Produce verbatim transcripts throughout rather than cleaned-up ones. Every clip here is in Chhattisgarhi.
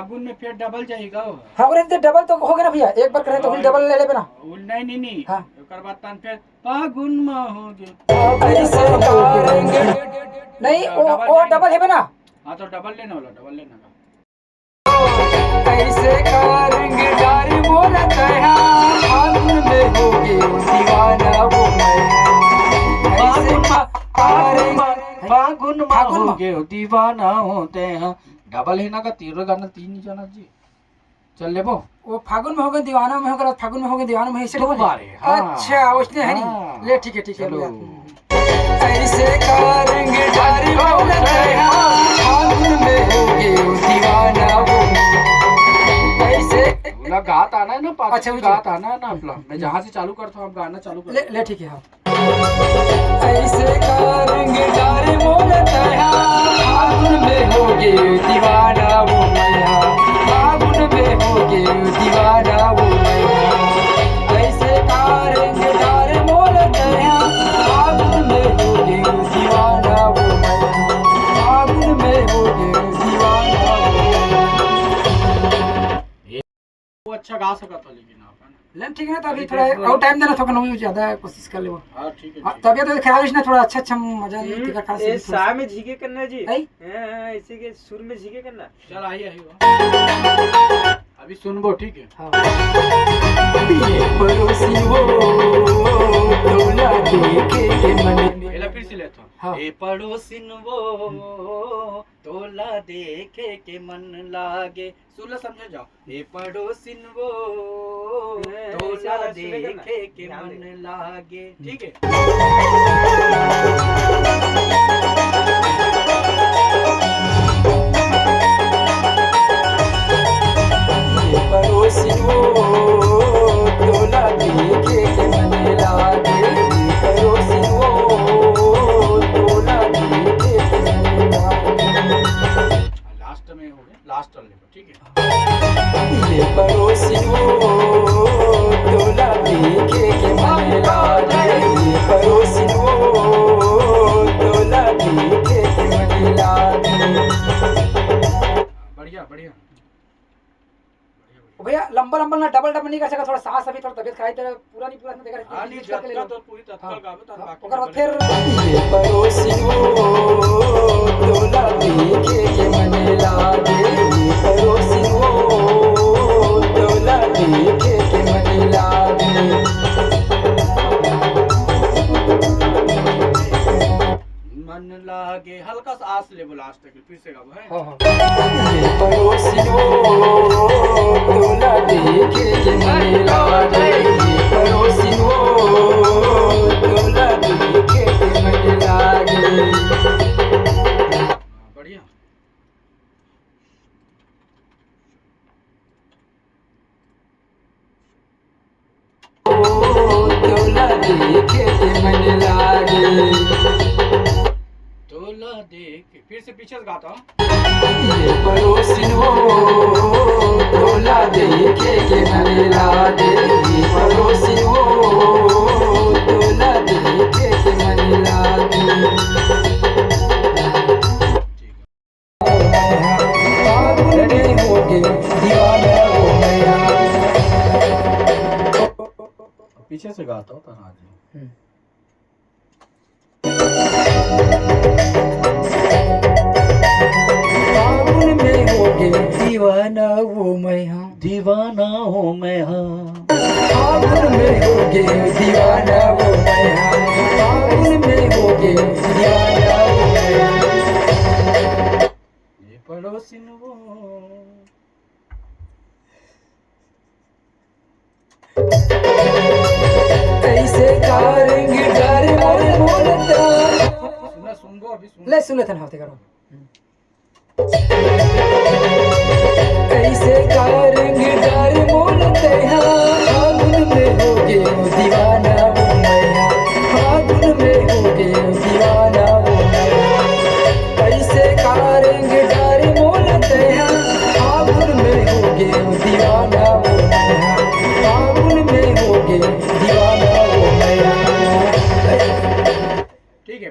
फागुन में फिर डबल जाएगा वो। हाँ, अरे तो डबल तो हो गया ना भैया, एक बार करें तो फिर डबल ले लेबे ना। वो नहीं, नहीं, नहीं। हाँ। ओकर बाद तन फिर फागुन में हो गए। ऐसे करेंगे। नहीं, वो, डबल वो जाएगा। डबल है ना? हाँ, तो डबल लेना वाला, डबल लेना का। ऐसे करेंगे डारी मोर तैहा, फागुन में हो गए दीवाना वो मैं। ऐसे करेंगे। फागुन में फागुन हो में। गए दीवाना होते हैं। डबल है ना का, तीनों गाना तीन ही जना जी। चल लेबो। वो फागुन में हो गए दीवाना में हो गए, फागुन में हो गए दीवाना में, ऐसे दो डबल है। बार है, हाँ। अच्छा, उसने है नहीं। हाँ। ले, ठीक है, ठीक है, चलो। भैया। ऐसे करेंगे डारी मोर तैहा, फागुन में हो गए दीवाना वो। ऐसे पूरा गात आना है ना, पाछे अच्छा, से वो गात आना है ना अपना। मैं जहाँ से चालू करता हूँ, आप गाना चालू कर। ले, ले, ठीक है, हाँ। ऐसे करेंगे डारी मोर तैहा, फागुन में हो गए दीवाना वो मैया, फागुन में हो गए दीवाना वो मैया। ऐसे करेंगे डारी मोर तैहा, फागुन में हो गए दीवाना वो मैया, फागुन में हो गए दीवाना वो मैया। वो अच्छा गा सकत हो, लेकिन आप, है ना? लेकिन ठीक है ना, तो अभी अभी थोड़ा थोड़ा और टाइम देना, थोड़ा नवी ज्यादा कोशिश कर लेबो। हाँ, ठीक है, हाँ, ठीक है। तबियत तो खराब है ना, थोड़ा अच्छा अच्छा मजा नहीं, हम्म, ठीक है, खास ए, अभी थोड़ा सा। सा में झीके करना जी। आई? हाँ, हाँ, इसी के सुर में झीके करना। चल, आई, आई, वो। अभी सुनबो, ठीक है? हाँ। ये पड़ोसी वो टोला देखे के मन। एला फिर से लेता हूँ। हाँ। ए पड़ोसिन वो टोला देखे के मन लागे। सुन ला, समझे जाओ। ए पड़ोसिन वो ए, टोला ऐसे वाला सुनेगा ना? देखे के ध्यान मन दे। लागे। ठीक है। ये पड़ोसी वो टोला देखे के मन लागे, ये पड़ोसी वो टोला देखे के मन लागे। लास्ट में हो गया, लास्ट वाले में, ठीक है। ये पड़ोसी वो टोला देखे के मन लागे, ये पड़ोसी वो टोला देखे के मन लागे। बढ़िया, बढ़िया। भैया, लंबा लंबा ना, डबल डबल नहीं कर सकता, थोड़ा सांस, अभी थोड़ा तबियत खराब है, पूरा नहीं, पूरा ना देखा, हाँ, नहीं, रिलीज करके ले लो। तो पूरी तत्काल हाँ, गावे, तो हाँ, बाकी ओकर बाद डबल फिर ये पड़ोसी वो टोला देखे के मन लागे, ये पड़ोसी वो टोला देखे के मन लागे। मन लागे, हल्का सा आस लेवल आज तक। फिर से गाओ, है? हाँ, हाँ। ये पड़ोसी वो टोला देखे के मन लागे, ये पड़ोसी वो टोला देखे के मन लागे। बढ़िया। ओ, टोला देखे के मन लागे। टोला देखे, फिर से पीछे से गाता हूँ। ये पड़ोसिन वो, टोला देखे के मन लागे। ये पड़ोसिन वो, टोला देखे के मन लागे। फागुन में होगे दीवाना वो मैया। पीछे से गाता हूँ, तना जी। हम्म। फागुन में होगे दीवाना वो मैया। दीवाना हो मैं हाँ। फागुन में होगे दीवाना वो मैया। फागुन में होगे दीवाना वो मैया। ये पड़ोसिन वो। कैसे कारेंगे डर मोर मोरता। सुन ला, सुन गो, अभी सुन। ले, सुन लेथन, हाँ, ते करो। कैसे कारेंगे डर मोरते हाँ, फागुन में होगे दीवाना वो मैया। फागुन में होगे दीवाना वो मैया। कैसे कारेंगे डर मोरते हैं, फागुन में होगे दीवाना वो मैया। फागुन में होगे दीवाना वो मैया। ठीक है,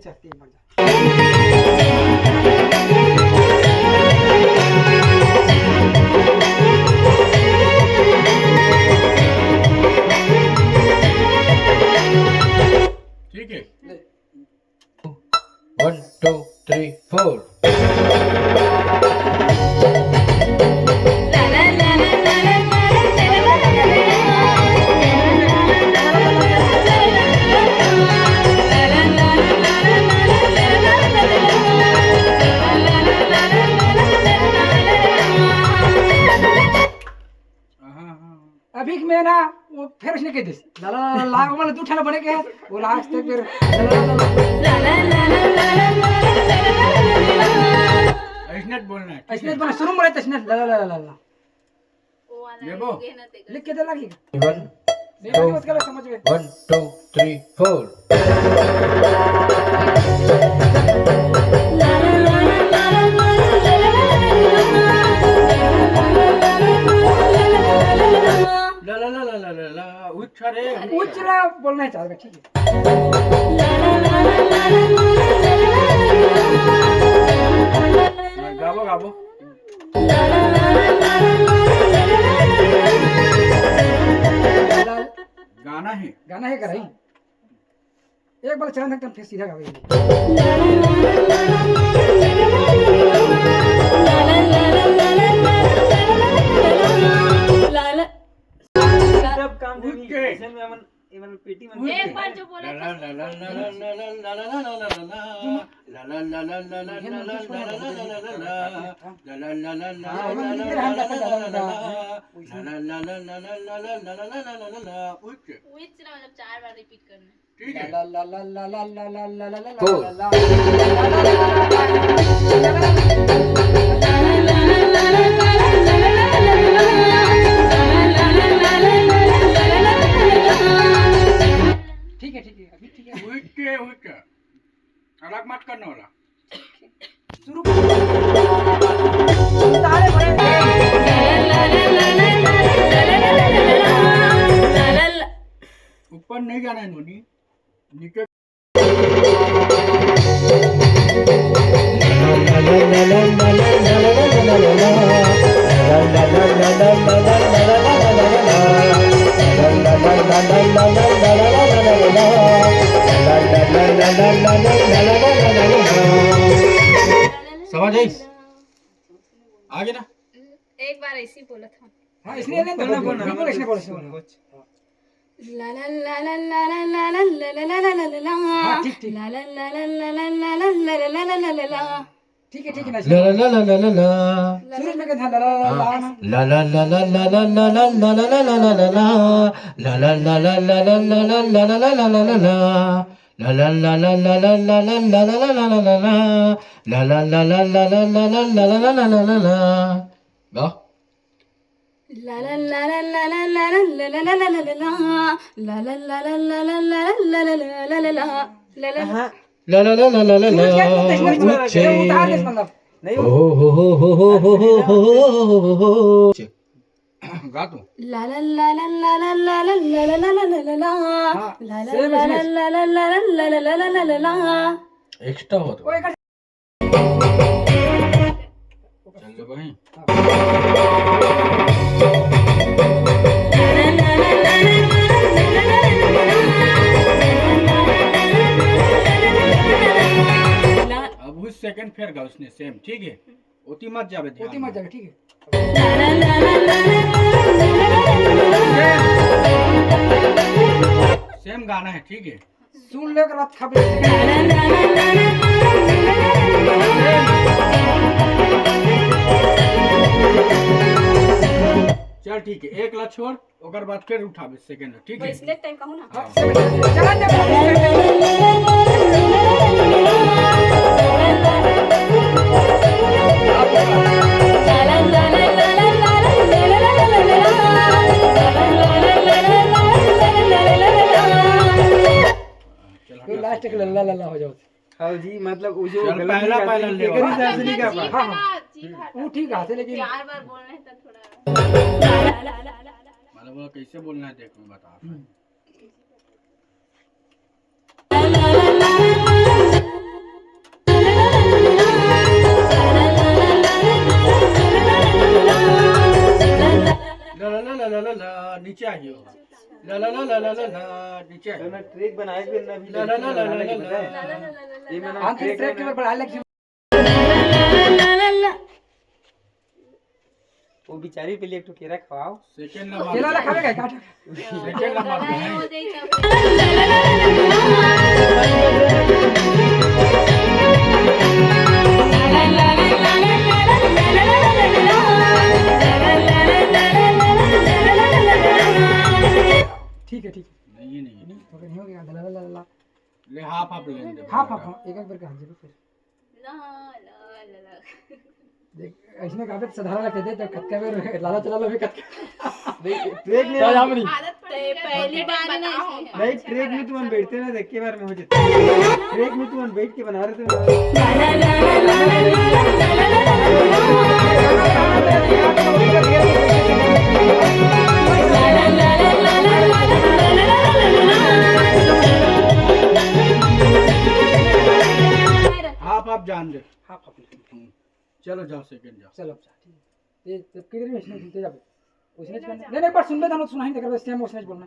चल, तीन बार जा। ठीक है। ले। One, two, three, four. अभी के में ना, वो फेर उसने कह दिस, ला, ला, ला, ला, ला, वो मतलब दू ठन बने के हे, वो लास्ट तक फेर, ला, ला, ला, ला। ऐसने बोलना है, ठीक ऐसने है। बोलना, शुरू में रहते ऐसने, ला, ला, ला, ला, ला। वो वाला लेबो? लिख के दे लगी। One, नहीं, two, उसका समझ में। One, two, three, four. ला, ला, ला, ला, ला, ला। अरे, उच्च ला बोलना है चाहेगा, ठीक है। गाबो, गाबो। गाना है। गाना है, कराई। एक बार चरण धर के फिर सीधा गावे। सब काम देवी, उठ के। ऐसे में हमन, एमन पेटी मन एक बार जो बोला था। उच्च ना, मतलब, चार बार रिपीट करना है। ठीक है। ला, ला, ला, ला, ला, ला, ला, ला, ला, ला, ला, ला, ला, ला, ला, ला। ठीक है, ठीक है, अभी ठीक है। उठ के, उठ के। अलग मत करने वाला। शुरू कर। तारे बड़े। ऊपर नहीं जाना है नोनी, नीचे। समझ आइस? आगे ना। एक बार ऐसे ही बोला था। हाँ, इसने नहीं बोलना, बोलना, बोलना, बिल्कुल इसने बोला, इसने बोला। ला ला ला ला ला ला ला ला ला ला ला ला ला ला ला। हाँ, ठीक, ठीक। ला ला ला ला ला ला ला ला ला ला ला ला ला। ठीक है, ठीक है, ना। ला ला ला ला ला ला। सूरज में कहता है, ला ला ला ला ला। हाँ। ला ला ला ला ला ला ला ला ला ला ला ला ला। ला ला ला ला ला ला ला ला ला ला ला ला ला ला। ला ला ला ला ला ला ला ला ला ला ला ला ला ला। ला ला ला ला ला ला ला ला ला ला ला ला ला ला। गा। ला ला ला ला ला ला ला ला ला ला ला ला ला। ला ला ला ला ला ला ला ला ला ला ला ला ला। हाँ। ला ला ला ला ला ला ला। सूरज क्या करता है? इसमें ऊंचे। उतार दे इसमें, मतलब। नहीं, ओ हो हो हो हो हो हो हो हो हो। गा तो। ला ला ला ला ला ला ला ला ला ला ला ला ला। हाँ, ला ला same ला इसमें। ला ला ला ला ला ला ला ला ला ला। एक्स्ट्रा हो तो। वो एक चल ले भाई। अब उस सेकंड फेर गा उसने सेम, ठीक है? ओती मत जाबे, ध्यान ओती मत दे। जाबे, ठीक है। सेम गाना है, ठीक है। सुन ले, ओकर बाद खबे। चल ठीक है, एक ला छोड़, ओकर बाद फिर उठाबे सेकंड, ठीक है? वैसने टाइम कहूँ ना। हाँ। चला जा। चल, हटा। लास्ट एक लल्ला लल्ला हो जाओ। हाँ जी, मतलब वो जो चल, गलत पहला, निकालते पहला हैं, ले। एकर हिसाब से नहीं कर पाए। हाँ, हाँ। वो ठीक है, लेकिन चार बार बोलना है तो थोड़ा। मतलब वो कैसे बोलना है, देख, मैं बता। हम्म। ला, ला, ला, नीचे आ गयो। ला, ला, ला, नीचे आ गयो। तो ना ट्रैक बनाए फिर ना अभी ला, ला, ला, ला, ला, ला, ला। ये मैंने हाँ, किस ट्रैक के ऊपर बना ले? वो बेचारी पहले एक ठो केरा खवाओ। Second number. केरा ला खावे का? Second number. ठीक है, ठीक है। नहीं, नहीं, नहीं। तो फिर हो गया, ला, ला, ला, ला। ले, हाफ, हाफ लेने दे। हाफ, हाफ, हाँ, एक, एक बार का, हाँ, जरूर फिर। ला, ला, ला, ला। देख, इसमें काफी साधारण लगते थे, तो कतका बेर लाला चला लो भी कतका। नहीं, ट्रैक में तो हम नहीं। आदत पड़ गई है, पहली बार ना इसलिए। नहीं, ट्रैक में तुमन बैठते ना, देख के बार में हो जाता। ट्रैक में तुमन बैठ के बना रहे थे ना। चलो जाओ सेकंड जाओ। चलो, अच्छा, ठीक है। ये जब किधर भी इसने सुनते जाबे। उसने नहीं, नहीं, पर सुनबे ना, सुनाई नहीं कर, सेम उसने बोलना।